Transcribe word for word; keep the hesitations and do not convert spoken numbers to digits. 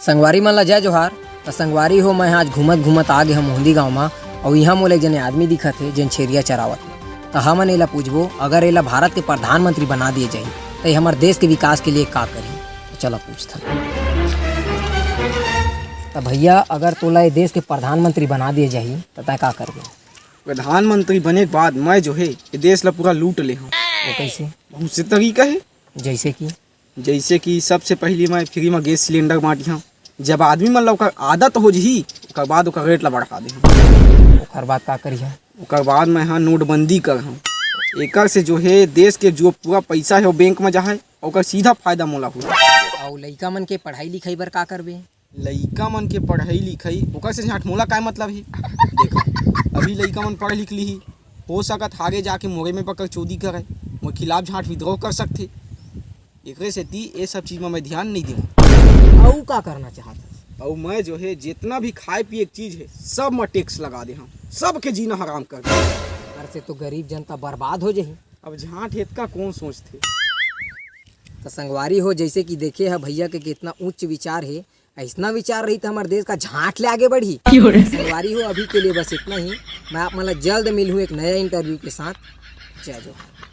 संगवारी मन ला जय जोहार। त संगवारी हो, मैं आज घूमत घूमत आ गे हंव मोहंदी गांव म, अउ इहां मोला एक जने आदमी दिखत हे, जेन छेरिया चरावत हे। त हमन एला पूछबो, अगर एला भारत के प्रधानमंत्री बना दिए जाही, त ये हमर देश के विकास के लिए का करही? त चला पूछथन। त भैया, अगर तोला ये देश के प्रधानमंत्री बना दिए जाही, त तैं का करबे? प्रधानमंत्री बने के बाद मैं जो हे, ये देश ला पूरा लूट ले हंव। वो कैसे? बहुत से तरीका हे। जैसे कि? जैसे कि सबसे पहली मैं फ्री में गैस सिलेंडर बांटी हंव। जब आदमी मन ला ओकर आदत हो जही, ओकर बाद ओकर रेट ला बढ़ा दे हंव। ओकर बाद का करिहा? ओकर बाद मैं हा नोटबंदी कर हंव। एकर से जो हे, देश के जो पूरा पैसा हे, वो बैंक में जाहे, ओकर सीधा फायदा मोला होही। अउ लइका मन के पढ़ाई लिखाई बर का करबे? लइका मन के पढ़ाई लिखाई, ओकर से झांट मोला काय मतलब हे? देख, अभी लइका मन पढ़ लिख लिही, हो सकत आगे जाके मोरे में पकड़ चोदी करे, मोर खिलाफ झांट विद्रोह कर सकथे। एकरे सेती ए सब चीज म मैं ध्यान नइ देवंव। अउ का करना चाहत हस? अउ मैं जो हे, जितना भी खाए पिए के चीज हे, सब म टैक्स लगा दे हंव, सबके जीना हराम कर दे हंव। अरे से तो गरीब जनता बर्बाद हो जाही। अब झांट हेतका कौन सोचथे? त संगवारी हो, जैसे कि देखे ह भैया के कितना उच्च विचार हे, ऐसना विचार रही त हमर देश का झांट ले आगे बढ़ही। क्यों रे? संगवारी हो, अभी के लिए बस इतना ही। मैं आप मन ला जल्द मिलहूं एक नया इंटरव्यू के साथ। जय जोहार।